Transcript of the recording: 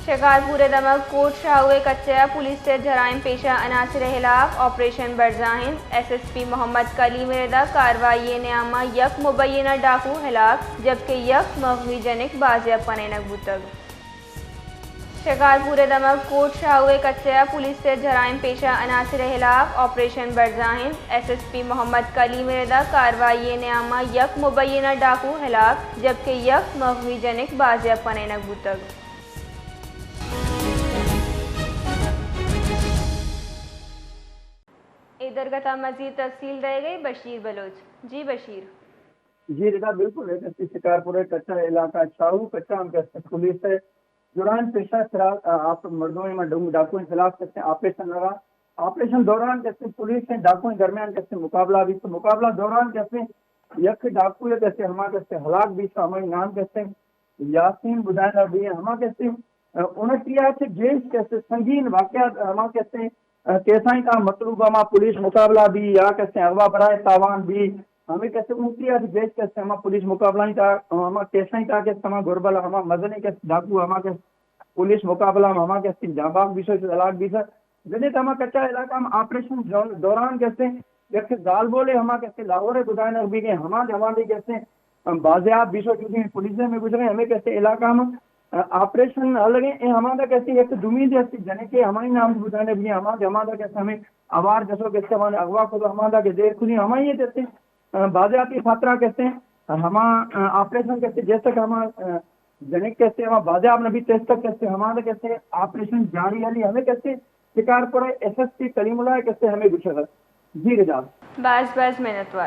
شکارپور ءِ دمگ کوٹ شاہو ءِ کچہ ءَ پولیس ءِ جرائم پیشہ عناصر ءِ ہلاپ آپریشن برزا انت۔ ایس ایس پی محمد کلیم ءِ ردا کاروائی ءِ نیام ءَ یک مبینہ ڈاکو ہلاک، جبکہ یک مغوی جنک بازیاب کنینگ بوتگ۔ شکارپور ءِ دمگ کوٹ شاہو ءِ کچہ ءَ پولیس ءِ جرائم پیشہ عناصر ءِ ہلاپ آپریشن برزا انت۔ ایس ایس پی محمد کلیم ءِ ردا کاروائی ءِ نیام ءَ یک مبینہ ڈاکو ہلاک، جبکہ یک مغوی جنک بازیاب کنینگ بوتگ۔ اے درگت ءَ مزید تفصیل دئیگ ءَ بشیر بلوچ۔ جی بشیر۔ جی رضا، بالکل ہے کہ شکارپور ءِ کچہ علاقہ شاہو کچہ ہم کہ پولیس ءِ جرائم پیشہ خلاف، آ، آپ مردم میں ڈنگ ڈاکو کے خلاف کہتے ہیں آپریشن لگا۔ آپریشن دوران کہتے ہیں پولیس نے ڈاکو کے درمیان کہتے ہیں مقابلہ بھی، تو مقابلہ دوران کہتے ہیں یک ڈاکو ہے کہتے ہیں ہما کہتے ہیں ہلاک بھی، تو ہمارے نام کہتے ہیں یاسین بدائن بھی، ہما کہتے ہیں، آ، انہتری آ چہ گیش کہتے ہیں سنگین واقعات ہما کہتے ہیں، آ، کیسائی تا مطلوب ہما پولیس مقابلہ بھی یا کہتے ہیں اغوا برائے تاوان بھی، ہمیں کہتے ہیں انہتری آ چہ گیش کہتے ہیں ہما پولیس مقابلہ ہی تا، ہما کیسائی تا کہتے ہیں ہما گربل ہما مزنے کہتے ڈاکو ہما کہتے پولیس مقابلہ ہم ہما کہتے جانباز بیسو چہ ہلاک بیسو۔ جدے کہ ہما کچہ علاقہ ہم آپریشن جو-، دوران کہتے یک زالبولے ہما کہتے لاہور ءَ بدائنگ بیگے ہما جوان بھی کہتے بازیاب بیسو چودی پولیس میں گزرے ہمیں کہتے علاقہ ہم، آ، آپریشن لگے اے ہما دا کہتے یک دومی دے ہستی جنے کے ہماری نام بدائنگ بھی ہما جما دا کہتے ہمیں آوار جسو کہتے ہمارے اغوا کو تو ہما دا کہ دیر کلی ہمائی کہتے بازیابی خاطرا کہتے ہیں، ہما، آ، آپریشن کہتے جیسا کہ ہما، آ، جنک کہتے ہما بازیاب نبی تیز تک کہتے ہما کہتے آپریشن جاری علی ہمیں کہتے شکارپور ایس ایس پی کلیم اللہ کہتے ہمیں گچھا۔ جی رجال۔ باز باز منتوار۔